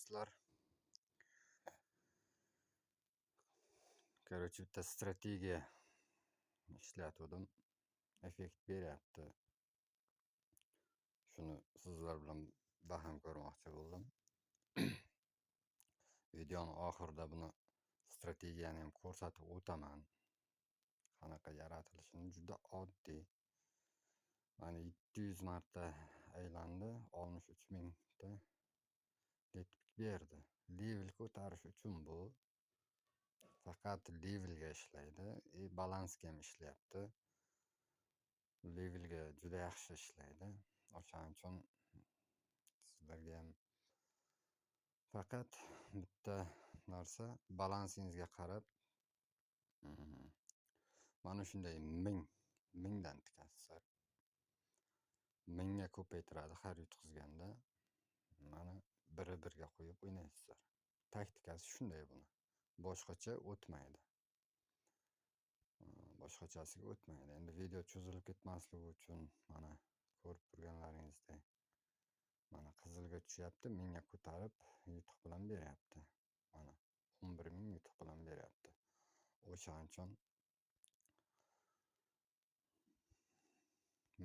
do'stlar. Короче, bitta strategiya ishlatgandim. Effekt beryapti. Shuni sizlar bilan baham ko'rmoqchi bo'ldim. Videoni oxirida buni strategiyani ham ko'rsatib o'taman. Qanaqa yaratilishini juda oddiy. Mana 700 marta aylandi, 63 mingta yetib berdi. Level ko'tarish uchun bu faqat levelga ishlaydi, balansga ham ishlayapti. Levelga juda yaxshi ishlaydi. O'shaning uchun sizlarga ham faqat bitta narsa, balansingizga qarab mana shunday 1000 dan tikasizlar. 1000 ga ko'paytiradi har yutqizganda. Mana biri birga qo'yib o'ynaysizlar. Taktikasi shunday buni. Boshqacha o'tmaydi. Boshqachasiga o'tmaydi. Endi video cho'zilib ketmasligi uchun mana ko'rib turganlaringizdek mana qizilga tushyapti, 1000 ga ko'tarib yutuq bilan beryapti. Mana 11 ming yutuq bilan beryapti. O'shaning uchun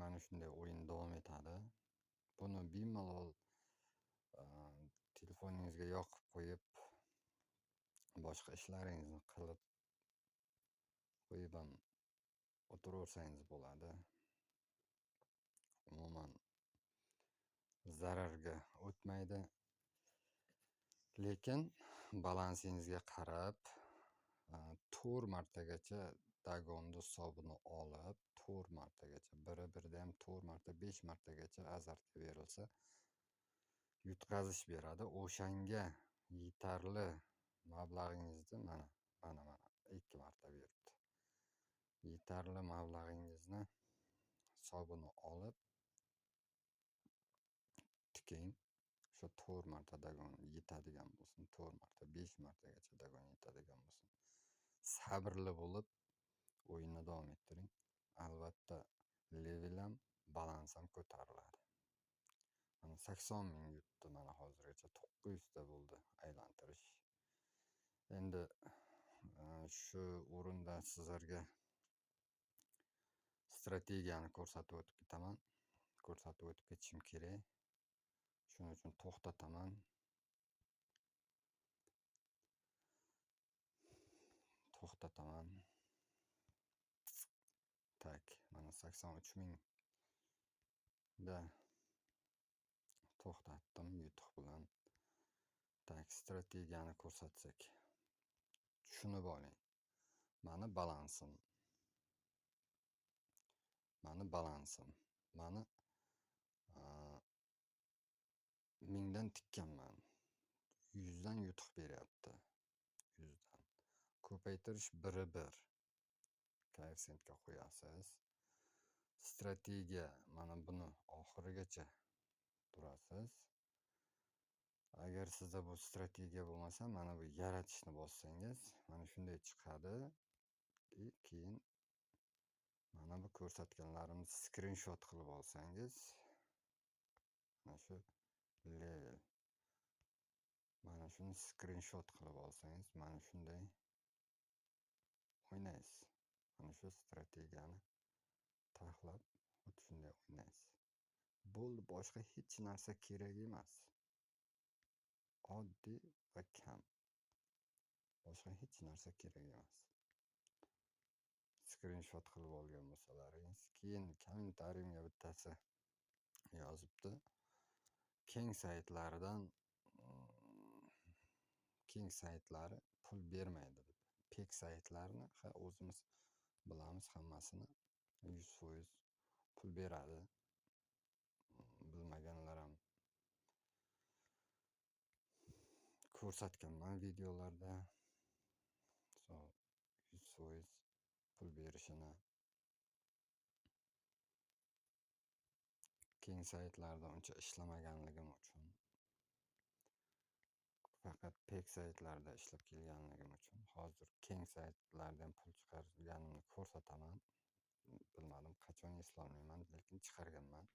mana shunday o'yin davom etadi. Buni bemalol telefoningizga yoqib qo'yib, boshqa ishlaringizni qilib qo'yib ham o'tiraversangiz bo'ladi. Umuman zararga o'tmaydi. Lekin balansingizga qarab 4 martagacha dagonni hisobini olib, 4 martagacha, biri birda ham 4 marta, 5 martagacha azartga berilsa yutqazish beradi. O'shanga yetarli mablag'ingizni mana mana 2 marta beribdi. Yetarli mablag'ingizni hisobini olib tiking. O'sha 4 marta dagon yetadigan bo'lsin, 4 marta, 5 martagacha dagon yetadigan bo'lsin. Sabrli bo'lib o'yinni davom ettiring. Albatta level ham, balans ham ko'tariladi. Mana 80 ming yutdi mana hozirgacha, 900 ta bo'ldi aylantirish. Endi shu o'rinda sizlarga strategiyani ko'rsatib o'tib ketaman. Ko'rsatib o'tib ketishim kerak. Shuning uchun to'xtataman. To'xtataman. Tak, mana 83 mingda to'xtatdim yutuq bilan. Tak, strategiyani ko'rsatsak. Tushunib oling. Mani balansim. Mani balansim. Mani 1000 dan tikkanman. 100 dan yutuq beryapti. 100 dan. Ko'paytirish 1:1. Koeffitsiyentga qo'yasiz. Strategiya mana buni oxirigacha turasiz. Agar sizda bu strategiya bo'lmasa, mana bu yaratishni bossangiz, mana shunday chiqadi. Keyin mana bu ko'rsatganlarimni skrinshot qilib olsangiz, mana shu level. Mana shuni skrinshot qilib olsangiz, mana shunday o'ynaysiz. Mana shu strategiyani taxlab xuddi shunday o'ynaysiz. Bo'ldi, boshqa hech narsa kerak emas. Oddiy va kam. Boshqa hech narsa kerak emas. Skrinshot qilib olgan bo'lsalaringiz, keyin kommentariyimga bittasi yozibdi. Keng saytlaridan keng saytlari pul bermaydi deb. Pek saytlarni ha o'zimiz bilamiz hammasini 100% pul beradi. Bilmaganlar ham ko'rsatganman videolarda. So 100% pul berishini. Keng saytlarda uncha ishlamaganligim uchun, faqat pek saytlarda ishlab kelganligim uchun hozir keng saytlardan pul chiqarganimni ko'rsataman. Bilmadim, qachon eslolmayman, lekin chiqarganman.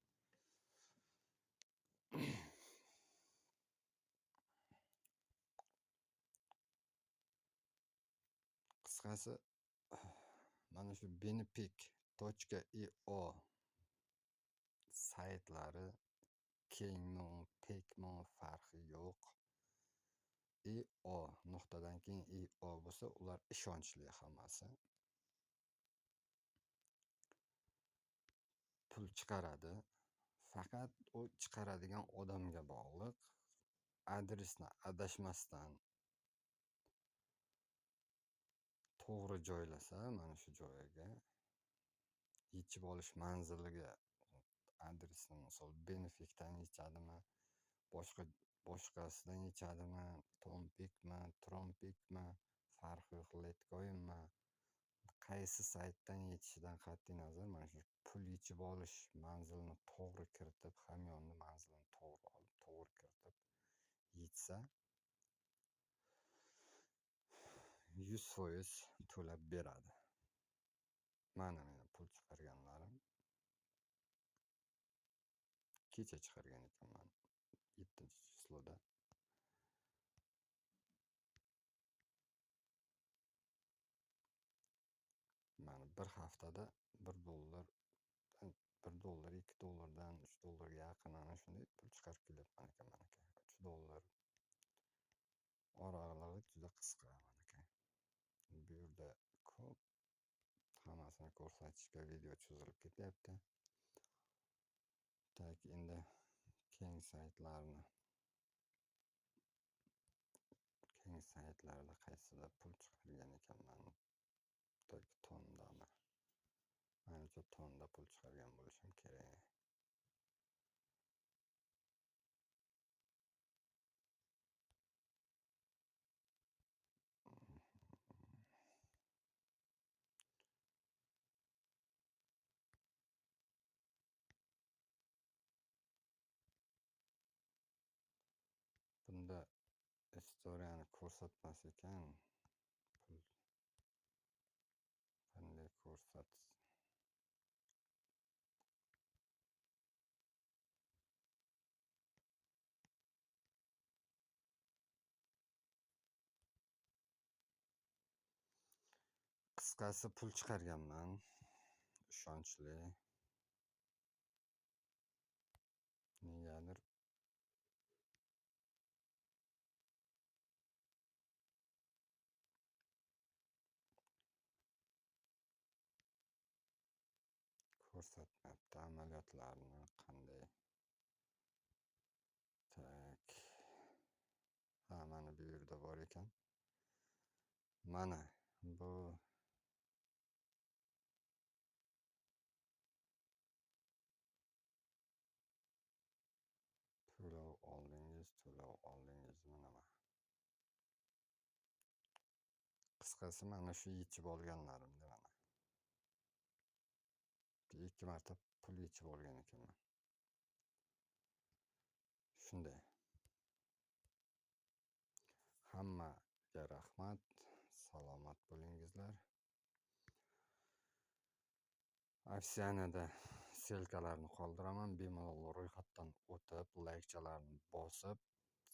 Qisqasi, mana shu benepik.io saytlari kengmi, pekmi farqi yo'q. IO nuqtadan keyin IO bo'lsa, ular ishonchli hammasi. Pul chiqaradi. Faqat u chiqaradigan odamga bog'liq. Adresni adashmasdan to'g'ri joylasa, mana shu joyiga yechib olish manziliga adresni, misol Beneficdan yechadimi, boshqasidan yechadimi, Tompikmi, Trompikmi, farqi yo'q, Letcoinmi, qaysi saytdan yechishidan qat'iy nazar mana shu pul yechib olish manzilini to'g'ri kiritib, hamyonni manzilini to'g'ri olib, to'g'ri kiritib yechsa 100% to'lab beradi. Mana meni pul chiqarganlarim. Kecha chiqargan ekanman, 7-числоda. Mana bir haftada $1, $1, $2dan $3ga yaqin ana shunday pul chiqarib kelyapman ekan manaka. $3 oralig'i juda qisqa manaka. Bu yerda ko'p hammasini ko'rsatishga video cho'zilib ketyapti. Tak, endi keng saytlarda qaysida pul chiqargan ekanman? Tak, tondami? Manimcha tonda pul chiqargan bo'lishim kerak. Bunda istoriyani ko'rsatmas ekan. Pul qanday ko'rsat? Qisqasi pul chiqarganman. Ishonchli. Negadir ko'rsatmayapti amaliyotlarni qanday. Tak. Ha, mana bu yerda bor ekan. Mana bu to'lov oldingiz, to'lov oldingizmi nima? Qisqasi mana shu yechib olganlarimda mana. 2 marta pul yechib olgan ekanman. Shunday. Hammaga rahmat. Salomat bo'lingizlar. Opsiyanada sselkalarni qoldiraman. Bemalol ro'yxatdan o'tib, laykchalarni bosib,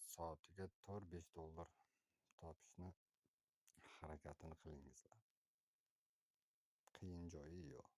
soatiga $4-5 topishni harakatini qilingizlar. Qiyin joyi yo'q.